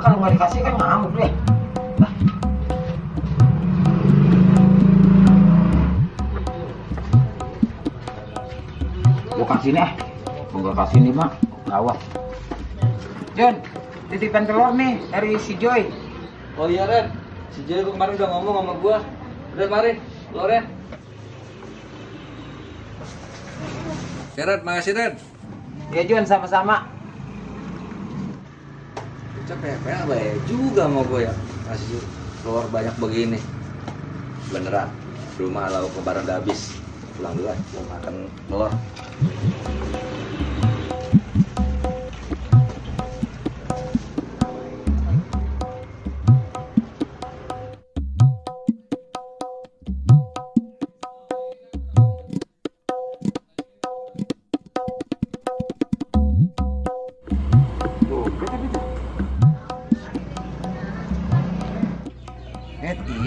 kalau nggak dikasih kan ngamuk deh. Gue kasih nih, gue kasih nih mak, awas. John, titipan telur nih dari si Joy. Oh iya Ren, si Joy kemarin udah ngomong sama gua. Udah mari, telurnya. Ya Ren, makasih Ren. Ya John, sama-sama. Capek baik juga mau gue ya. Kasih telur banyak begini. Beneran, rumah lauk lebaran udah habis. Pulang dulu lah, mau makan telur.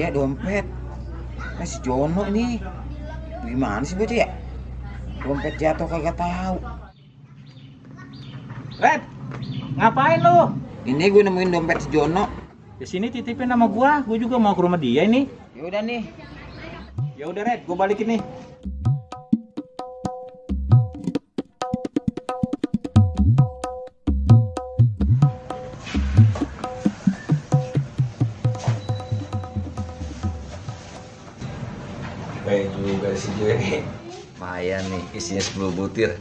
Iya dompet. Si Jono nih. Gimana sih bocah ya? Dompet jatuh kagak tahu. Red, ngapain lu? Ini gue nemuin dompet si Jono. Di sini titipin sama gua juga mau ke rumah dia ini. Ya udah nih. Ya udah Red, gua balikin nih. Kayak juga si Joy nih. Lumayan nih, isinya 10 butir.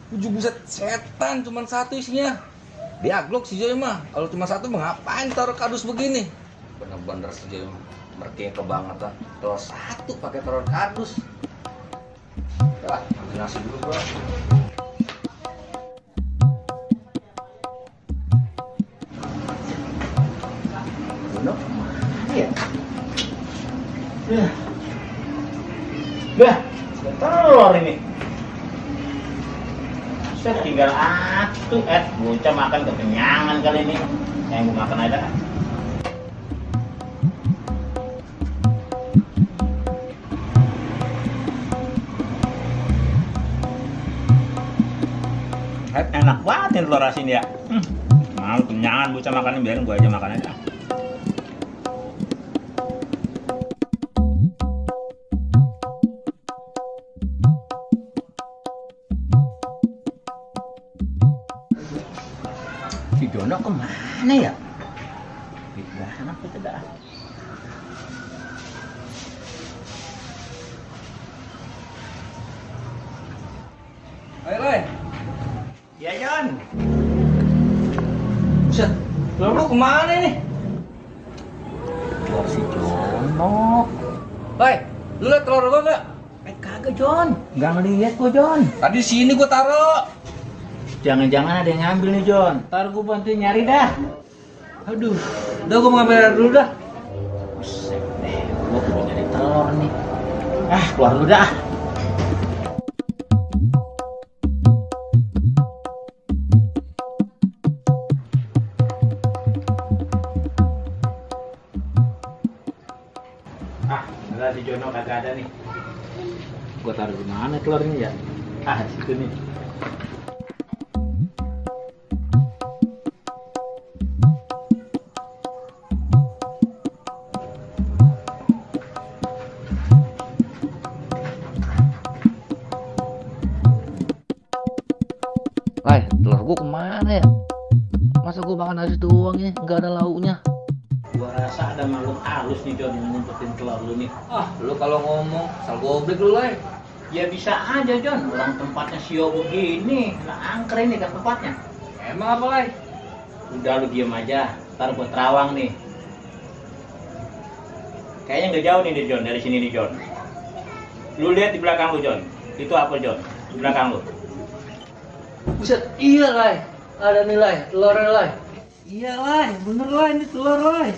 7 buset setan, cuma satu isinya. Diaglok si Joy mah. Kalau cuma satu mah ngapain taruh kardus begini? Bener-bener si Joy merkeke banget. Telur satu pakai taruh kardus. Udah, ambil nasi dulu bro. Jono? Iya. Bah, telur ini. Saya tinggal atuh, bocah makan kekenyangan kali ini. Yang gua makan aja. Enak banget nih telur asin ya. Mau kenyangan bocah makannya, biarin gua aja makan aja. Si Jono kemana ya? Tidak enak kita dah. Ayo Roy. Ya Jon. Buset, telur lu kemana nih? Telur si Jono. Roy, lu liat telur gua nggak? Kagak Jon, nggak ngeliat gua Jon. Tadi sini gua taruh. Jangan-jangan ada yang ngambil nih Jon. Ntar gua bantuin nyari dah. Aduh, udah gua mau ngambil air dulu dah. Buset deh, gua perlu nyari telur nih. Keluar dulu dah. Enggak si Jono kagak ada nih. Gua taruh di mana telurnya ya? Di situ nih. Lai, telur gua kemana ya? Masa gua makan nasi doang ya, nggak ada lauknya? Gua rasa ada makhluk halus nih Jon yang ngumpetin telur lu nih. Lu kalau ngomong, sal goblek lu, Lai. Ya bisa aja Jon, orang tempatnya sio begini, nah angker ini kan tempatnya. Emang apa, Lai? Udah lu diem aja, ntar gua terawang nih. Kayaknya nggak jauh nih Jon, dari sini nih Jon. Lu lihat di belakang lu Jon, itu apa Jon? Di belakang lu. Buset, iya, Lai. Ada nih, Lai. Telurnya, Lai. Iya, Lai. Bener, Lai. Ini telur, Lai.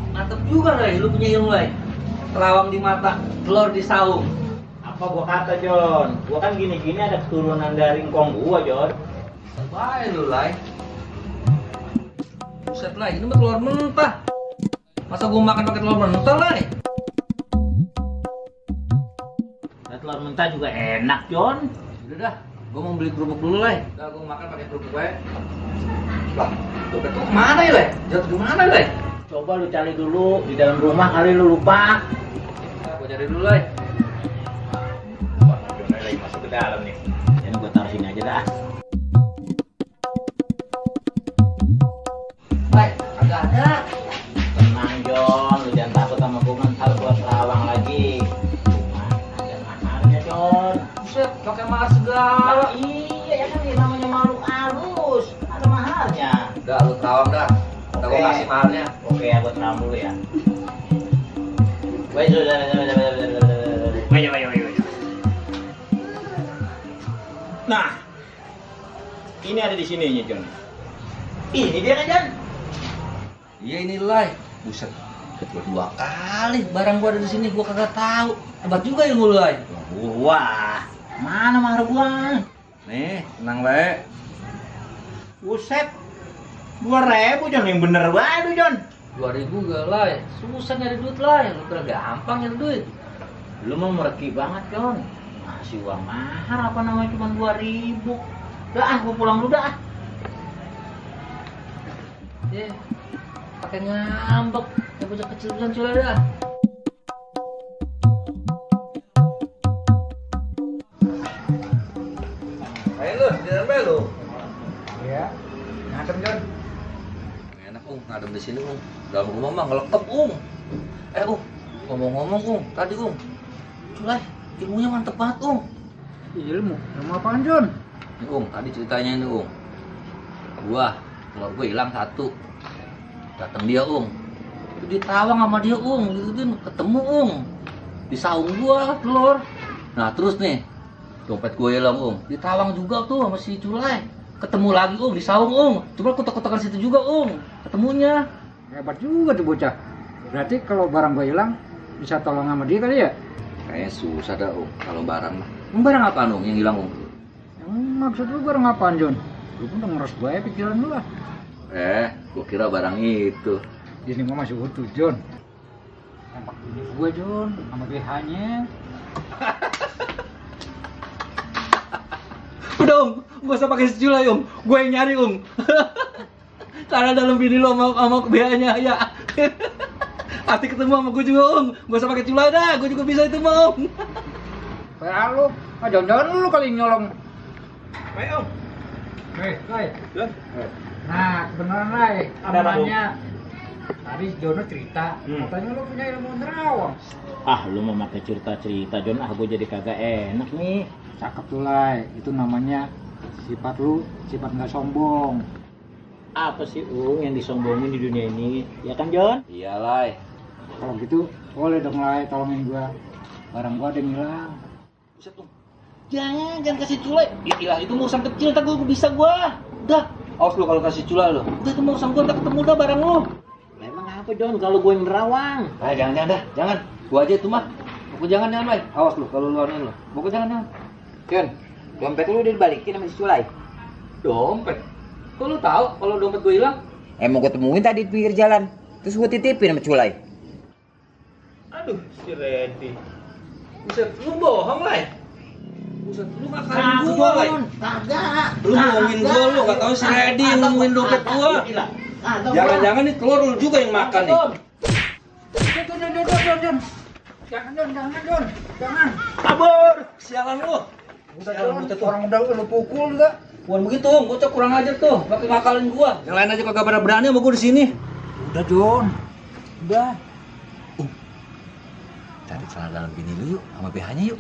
Mantep juga, Lai. Lu punya ilmu, Lai. Kelawang di mata, telur di saung. Apa gua kata Jon? Gua kan gini-gini ada keturunan dari engkong gua Jon. Baik lu, Lai. Buset, Lai. Ini mah telur mentah. Masa gua makan pakai telur mentah, Lai? Nah, telur mentah juga enak Jon. Udah dah. Gua mau beli kerupuk dulu, Lai. Udah, gua makan pakai kerupuk, Lai. Lah, dompet lu kemana ya, Le? Jatuh di mana, Le? Coba lu cari dulu di dalam rumah, kali lu lupa. Nah, gua cari dulu, Le. Wah, Jon lagi masuk ke dalam nih. Jadi gua taruh sini aja dah. Baik, agak ada. Tenang Jon, lu jangan takut sama gua, ntar gua terawang lagi. Cuma ada mahalnya Jon. Buset, pakai mahal segala. Lah, iya ya kan, ini namanya makhluk halus, ada mahalnya. Udah, lu terawang dah. Udah gua kasih mahalnya. Oke ya, gua terawang dulu ya. Baik, Baik. Nah, ini ada di sini Jon. Ini dia kan Jon? Iya ini, Le. Buset. Kedua kali barang gua ada di sini, gua kagak tahu. Hebat juga ilmu lu, Le. Wah, mana mahal gua? Nih, tenang, Le. Buset, 2.000 Jon, yang bener banget Jon. 2000 gak, Le. Susah nyari duit, Le. Lu kira gampang nyari duit. Lu mau mereki banget Jon. Masih uang mahal apa namanya cuma 2.000. Dah, gua pulang dulu dah. Pakai ngambek. Ya bocah kecil-kecilan cula dah. Ayo lu, di dalam lu. Iya. Ngadem Jon. Enak, ngadem di sini, Dalam rumah mah ngelekep, ngomong-ngomong, tadi, Culai, ilmunya mantep banget, Ilmu apaan Jon? Nih, tadi ceritanya ini, telur gue hilang 1. Datang dia, Itu ditawang sama dia, gitu ketemu, di saung gua telur. Nah, terus nih, dompet gue hilang, ditawang juga tuh sama si Culai. Ketemu lagi, di saung, Coba kotak-kotakan situ juga, ketemunya. Hebat juga tuh bocah. Berarti kalau barang gue hilang bisa tolong sama dia kali ya? Kayaknya susah dah, kalau barang mah. Barang apaan, yang hilang, Yang maksud lu barang apaan Jon? Lu pun udah ngeres gue pikiran lu lah. Gua kira barang itu. Ini mah masih utuh Jon. Tampak ini gue Jon sama BH-nya. Udah, gak usah pakai seculai, Gue yang nyari, Karena dalam bini lo sama BH-nya, ya. Hati ketemu sama gue juga, Gak usah pakai culai dah, gue juga bisa itu, mah, Kayak lu, jangan-jangan lu kali nyolong. Ayo, Lai. Jon. Nah, beneran Lai. Ada apa, Namanya tadi Jono cerita, katanya lu punya ilmu nerawang. Ah, lu mau pakai cerita-cerita Jon, gue jadi kagak enak nih. Cakep tuh Lai, itu namanya sifat lu, sifat nggak sombong. Apa sih yang disombongin di dunia ini? Ya kan Jon? Iya, Lai. Kalau gitu boleh dong Lai, tolongin gua. Barang gua ada yang hilang. Buset, jangan kasih culai. Ilah, itu urusan kecil, ntar gue bisa gua. Udah, awas lu kalau kasih culai lu. Udah, itu urusan gua, ntar ketemu dah barang lu. Memang apa Jon kalau gue yang nerawang? Jangan. Gua aja itu mah. Pokoknya jangan, Lai. Awas lu kalau lu anin lu. Pokoknya jangan. Jon, dompet lu udah dibalikin sama si Culai. Dompet? Kok lu tahu kalau dompet gue hilang? Mau gue temuin tadi di pinggir jalan. Terus gue titipin sama Culai. Aduh, si Reddy. Buset, lu bohong, Lai. Buset, lu ngakalin Kagak, gua, Lai. Kagak. Lu ngomongin gua, lu gak tahu si Reddy yang nemuin dompet gua. Jangan-jangan nih telur lu juga yang makan nih. Jangan. Kabur, sialan lu. Orang udah lu pukul enggak? Bukan begitu, bocah kurang ajar tuh, pakai ngakalin gua. Yang lain aja kagak pada berani sama gua di sini. Udah Jon. Udah. Cari celana dalam bini lu yuk, sama BH-nya yuk.